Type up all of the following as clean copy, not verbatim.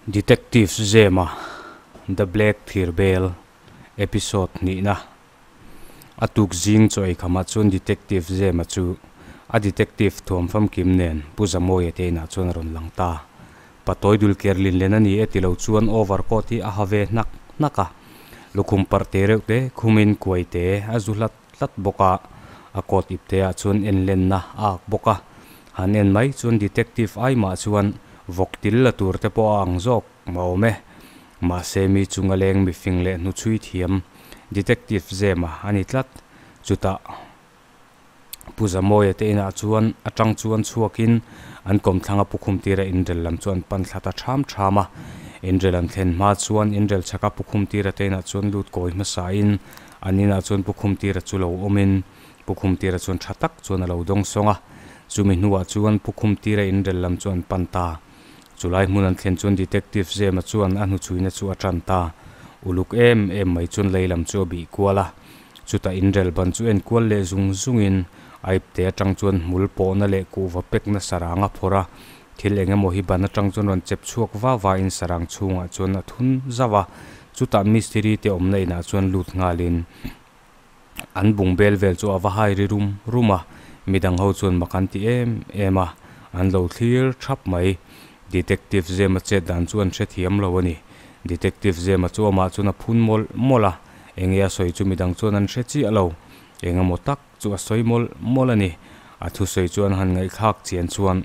Detective Zema, The Black Thirbel, Episode hnihna A tuk zing chaw eikhamah chuan Detective Zema chu a detective thuam famkim nen Pu Zamawia te inah chuan a rawn lang ta. Patawi dul ker lin len a ni e ti lo chuan overcoat hi a ha ve hnak hnak a, lukhum parh te reuh te khumin kuai te a zu hlat hlat bawk a, a coat ip te ah chuan en lenna a ak bawk a, han en mai chuan detective ai mah chuan vawk til la tur te pawh a ang zawk mah awm e. Mahse mi chunga leng mifing leh hnuchhui thiam detective zema a ni tlat. Chutah Pu Zamawia te inah chuan atang chuan chhuakin an kawmthlanga Pu Khumtira inrel lam chu an pan thla ta ṭham ṭham a. Inrel an thlen hma chuan inrel chhaka Pu Khumtira te inah chuan lut kawi hmasain an inah chuan Pu Khumtira chu lo awmin Pu Khumtira chuan ṭha tak chuan a lo dawng sawng a. Chumi hnuah chuan Pu Khumtira inrel lam chu an pan ta. Chulai hmun an thlen chuan Detective Zema chuan a hnuchhuina chu a ṭan ta. Uluk em em mai chuan lei lam chu a bih kual a. Chutah inrel ban chu en kual leh zung zungin Aipte atang chuan hmul pawhna leh kuhva pekna sarang a phawrh a. Thil eng emaw hi ban atang chuan rawn chep chhuak va vain sarang chhungah chuan a thun zauh a. Chutah mistiri te awmna inah chuan lut nghalin an bung bel vel chu a va hai ri rum rum a, midang ho chuan mak an ti em em a, an lo thlir thap mai. Detective Zema chet dan chu an hrethiam lo a ni. Detective Zema chu amah chuan a phun mawlh mawlh a, enge a sawi chu midang chuan an hre chiah lo. Engemaw tak chu a sawi mawlh mawlh a ni. A thusawi chu an han ngaihthlak chian chuan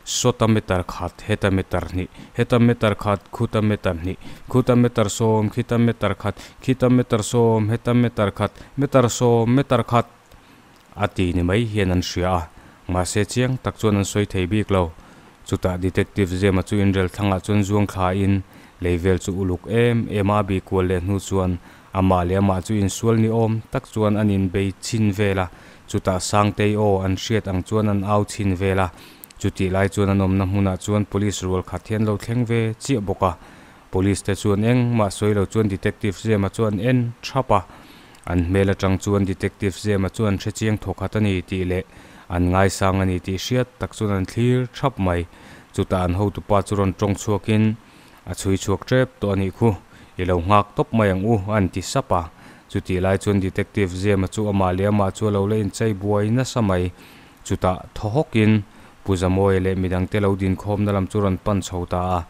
Sawta meter khat, heta meter hnih, heta meter khat, khuta meter hnih, khuta meter sawm, khita meter khat, khita meter sawm, heta meter khat, meter sawm, meter khat a ti ni mai hian an hria a, mahse chiang tak chuan an sawi thei bik lo. Chutah Detective Zema chu inrel thlangah chuan zuang thlain lei vel chu uluk em em a, a bih kual leh hnu chuan amah leh amah chu insual ni awm tak chuan an inbei chhin vel a, chutah Sangtei aw an hriat ang chuan an au chhin vel a, chutih lai chuan an awmna hmunah chuan police rual khat hi an lo thleng ve chiah bawk a, police te chuan engmah sawi lo chuan detective Zema chu an en thap a, an hmel atang chuan detective Zema chu an hre chiang thaw khat a ni tih leh an ngaisang a ni tih hriat tak chuan an thlir thap mai, chutah an hotupa chu rawn tawng chhuakin A chhui chhuak tep tawh a nih khu, i lo nghak tawp mai ang u, a inti sap a. Chutih lai chuan Detective Zema chu amah leh amah chu a lo la inchei buai nasa mai. Chutah thaw hawkin Pu Zamawia leh midangte lo dinkhawmna lam chu rawn pan chho ta a.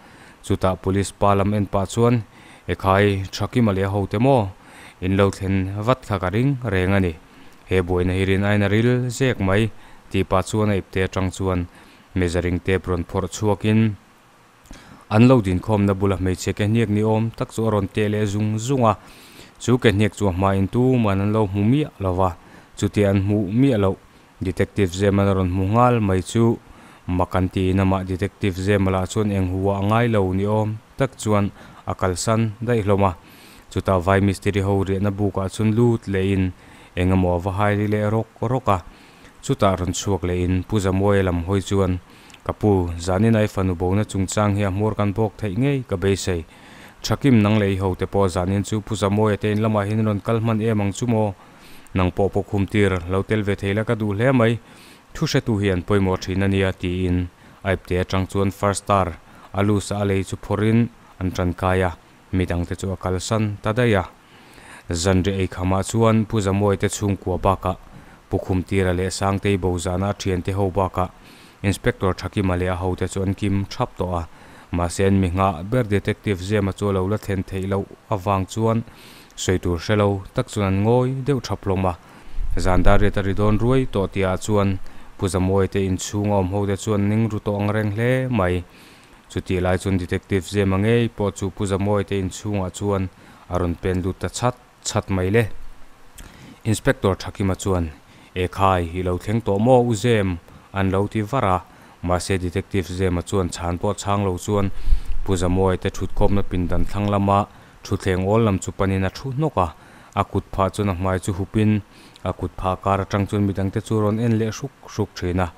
Chutah Police pa lam en pah chuan, Ekhai, Thakima leh a hote maw? In lo thlen vat kha ka ring reng a ni. He buaina hi rin ain a ril zek mai, tih pah chuan a ipte atang chuan measuring tape rawn phawrh chhuakin, An lo dinkhawmna bula hmeichhe ke hniak ni awm tak chu a rawn teh leh zung zung a, chu ke hniak chu a hmain tuman an lo hmu miah lo va, chutia an hmuh miah loh Detective Zeman a rawn hmu nghal mai chu mak an tiin amah Detective Zema lah chuan eng hua a ngai lo ni awm tak chuan a kalsan daih hlawm a, chutah vai mistiri ho riahna bukah chuan lut lehin eng emaw a va hai ri leh rawk rawk a, chutah rawn chhuak lehin Pu Zamuaia lam hawi chuan Ka pu, zanin ai fanu bona chungchang hi a hmur kan bawk theih ngei ka beisei. Thakim nang leh i hote pawh zanin chu Pu Zamawia te in lamah hian rawn kal hman em ang chu maw? Nang pawh pawh khum tir, lo tel ve thei la ka duh hle mai. Thu hretu hi an pawimawh thin a nia tiin Aipte atang chuan first star a lu sa a lei chu phawrhin an tankai a, midangte chu a kalsan ta daih a. Zanriah eikhamah chuan Pu Zamawia te chhungkua bakah Pu Khumtira leh Sangtei Bozana a thiante ho bakah Inspector Thakima leh a hote chu an kim thap tawh a, mahse an mi nghah ber Detective Zema chu a lo la thlen theih loh avang chuan sawi tur hre lo tak chuan an ngawi deuh thap hlawm a. Zan dar riat a ri dawn ruai tawh tihah chuan Pu Zamawia te inchhung a awm hote chuan an ning ru tawh ang reng hle mai. Chutih lai chuan Detective Zema ngei pawh chu Pu Zamawia te inchhungah chuan a rawn pen lut ta chhat chhat mai le. Inspector Thakima chuan, E khai, i lo thleng tawh maw U Zem? an lo ti var a. Mahse Detective Zema chuan chhan pawh chhang lo chuan Pu Zamawia te thutkhawmna pindan thlang lama thutthleng awl lam chu panin a thu hnawk a. A kut phah chuan a hmai chu hupin a kut phah kar atang chuan midangte chu rawn en leh hruk hruk thin a.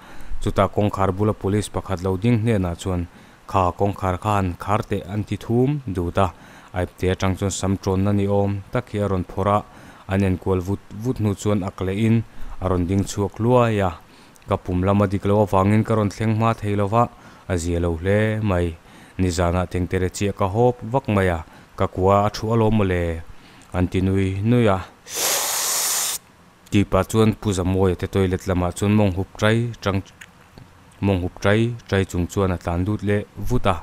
Chutah kawngkhar bula police pakhat lo ding hnenah chuan Kha kawngkhar kha han khar teh an ti thum dut a, Aipte atang chuan sam tawnna ni awm tak hi a rawn phawrh a, an enkual vut vut hnu chuan ak leh in a rawn ding chhuak hluai a. Ka pum lama dik lo avangin ka rawn thleng hma thei lo va, a zia lo hle mai. Nizanah tengtere chiah ka hawp vak mai a, ka kua a thu alawm mawle an ti nui nui a. Tih pah chuan Pu Zamawia te toilet lamah chuan mawng hup tai tang mawng hup tai tai chung chuan a tlan lut leh vut a,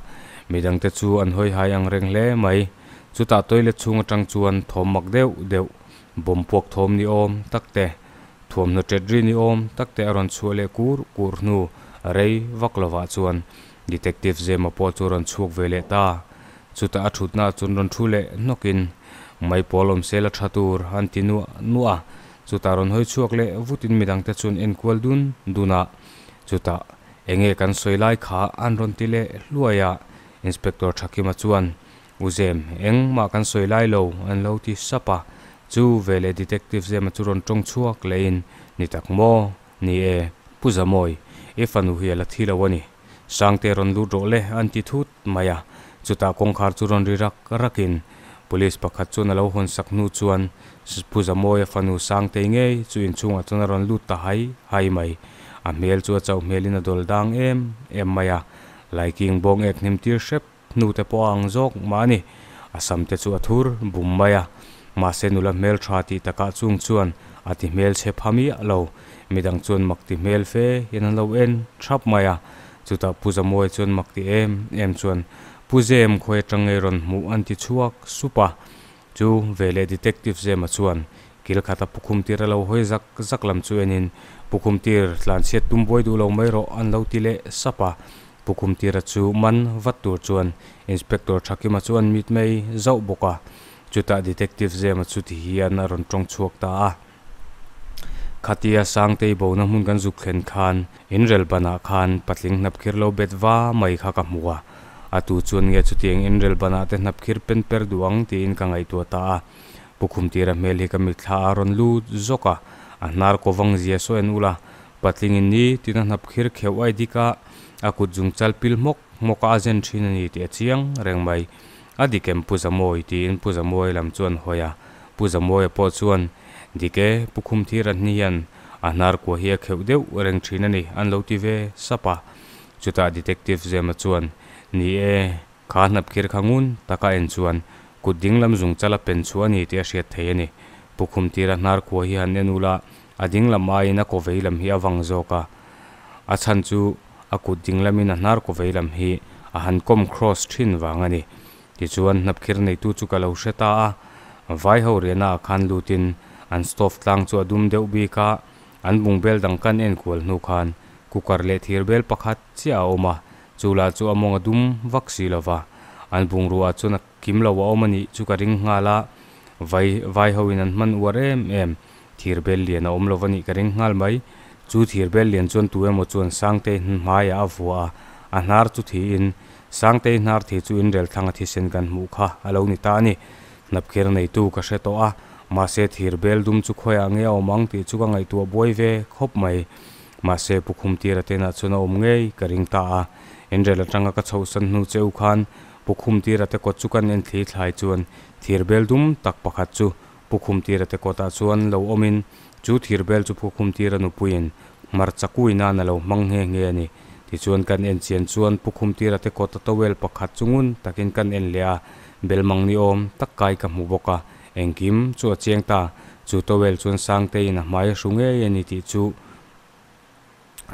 midangte chu an hawi hai ang reng hle mai. Chutah toilet chhung atang chuan thawm mak deuh deuh bawm puak thawm ni awm tak te, thuamhnaw tet ri ni awm tak te a rawn chhuah leh kur kur hnu rei vak lovah chuan Detective Zema pawh chu a rawn chhuak ve leh ta. Chutah a thutna ah chuan rawn thu leh hnawkin Maipawl awm sel a tha tur an ti nuah nuah a, chutah rawn hawi chhuak leh vutin midangte chuan enkual dun dun a, chutah enge kan sawi lai kha an rawn ti leh hluai a, Inspector Thakima chuan U Zem, engmah kan sawi lai lo an lo ti sap a, chu veleh Detective Zema chu rawn tawng chhuak lehin Ni tak maw? Ni e, Pu Zamawi, i fanu hi a la thi lo a ni. Sangte rawn lut rawh le an ti thut mai a, chutah kawngkhar chu rawn ri rak rakin Police pakhat chuan a lo hawn sak hnu chuan Pu Zamawia fanu Sangtei ngei chu inchhungah chuan a rawn lut ta hai hai mai. A hmel chu a chauh hmelin a dawl dang em em mai a, Laiking bawng ek hnim tir hrep hnu te pawh a ang zawk mah a ni. A sam te chu a thur bum mai a, mahse nula hmel tha tih takah chung chuan a ti hmel chhe pha miah lo. Midang chuan mak ti hmel fe hian an lo en thap mai a, chutah Pu Zamuai chuan mak ti em em chuan Pu Zem khawi atang ngei rawn hmuh an ti chhuak sup a. Chu veleh Detective Zema chuan kil khata Pukhum tir a lo hawi zak zak lam chu enin Pukhum tir tlanchhiat tum buai duh lo mai rawh an lo ti leh sap a. Pukhum tira chu man vat tur chuan Inspector Thakima chu an mit mai zauh bawk a. Chutah Detective Zema chu ti hian a rawn tawng chhuak ta a. Khatia Sangtei bona hmun kan zuk thlen khan inrel banah khan patling hnapkhir lo bet va mai kha ka hmu a, a tu chuan nge chutiang inrel banah te hnapkhir pen per duh ang tiin ka ngaihtuah ta a. Pu Khumtira hmel hi ka mitthla a rawn lut zawk a, a hnar kawvang zia saw en ula, patling in ni tina hnapkhir kheuh ai dik a, a kut zung chal pil hmawk hmawk a a zen thin a ni tih a chiang reng mai. A dik em Pu Zamawi tiin Pu Zamawi lam chu an hawi a, Pu Zamawia pawh chuan, Dik e, Pu Khumthir an hni hian a hnar kua hi a kheuh deuh reng thin a ni, an lo ti ve sap a. Chutah Detective Zema chuan, Ni e, kha hnapkhir kha ngun taka en chuan kut ding lam zung chala pen chhuah a ni tih a hriat thei a ni. Pu Khumthira hnar kua hi han en ula, a ding lam aiin a kaw vei lam hi a vang zawk a. A chhan chu a kut ding lamin a hnar kaw vei lam hi a han kawm cross thin vang a ni. Tichuan, hnapkhir neitu chu ka lo hre ta a, vai ho riahna ah khan lutin an stove tlang chu a dum deuh bik a, an bungbel dang kan en kual hnu khan cooker leh thirbel pakhat chiah a awm a, chu lah chu a mawng a dum vak si lo va, an bungrua ah chuan a kim lo a awm a nih chu ka ring nghal a, vai vai ho in an hman uar em em, thirbel lian a awm lo va nih ka ring nghal mai, chu thirbel lian chuan tu emaw chuan Sangtei hmaiah a vuah a, a hnar chu thiin Sangtei hnar thi chu inrel thlanga thisen kan hmuh kha a lo ni ta a ni. Hnapkhir neitu ka hre tawh a, mahse thir bel dum chu khawiah nge a awm ang tih chu ka ngaihtuah buai ve khawp mai. Mahse Pu Khumtira tenah chuan a awm ngei ka ring ta a. Inrel atanga ka chhohsan hnu che u khan Pu Khumtira te kawt chu kan en thli thlai chuan thir bel dum tak pakhat chu Pu Khumtira te kawtah chuan lo awmin chu thir bel chu Pu Khumtira nupuiin hmarcha kui nan a lo hmang nghe nghe a ni. Tichuan kan en chian chuan Pu Khumtira te kawta towel pakhat chu ngun takin kan en leh a, belmang ni awm tak kai ka hmu bawk a, engkim chu a chiang ta, chu towel chuan Sangteiin a hmai a hru ngei a ni tih chu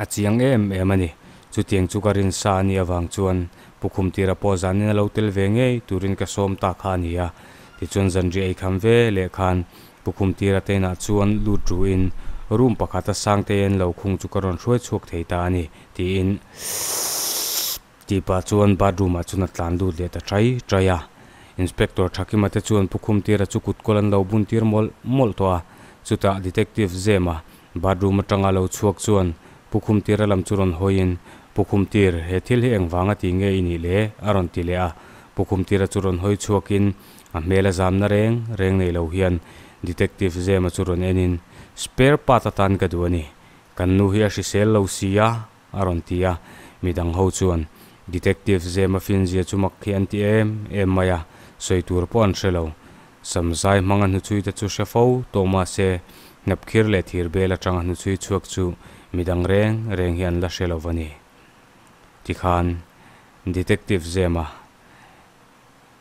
a chiang em em a ni. Chutiang chu ka rin sa a nih avang chuan Pu Khumtira pawh zanin a lo tel ve ngei turin ka sawm ta kha a ni a, tichuan zanriah ei kham ve leh khan Pu Khumtira te inah chuan lut ruin room pakhata Sangtei an lo khung chu ka rawn hruai chhuak thei ta a ni, tiin tih pah chuan bathroom ah chuan a tlan lut leh ta chai chai a. Inspector Thakima te chuan Pu Khumtira chu kut kawl an lo bun tir mawlh mawlh tawh a, chutah Detective Zema bathroom atanga lo chhuak chuan Pu Khumtira lam chu rawn hawiin, Pu Khumtir, he thil hi engvanga ti nge i nih le? a rawn ti leh a. Pu Khumtira chu rawn hawi chhuakin A hmel a zamna reng reng nei lo hian Detective Zema chu rawn enin, Spare part atan ka duh a ni. Kan nu hi a hrisel lo si a, a rawn ti a. Midang ho chuan Detective Zema finzia chu mak hi an ti em em mai a, sawi tur pawh an hre lo. Samzai hmanga hnuchhui te chu hre fo tawh mah se, hnapkhir leh thir bel atanga hnuchhui chhuak chu midang reng reng hi an la hre lo va ni. Tikhan. Detective Zema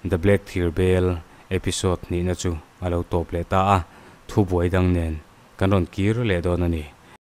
The Black Thirbel episode hnihna chu a lo tawp leh ta a, thubuai dang nen kan rawn kir leh dawn a ni.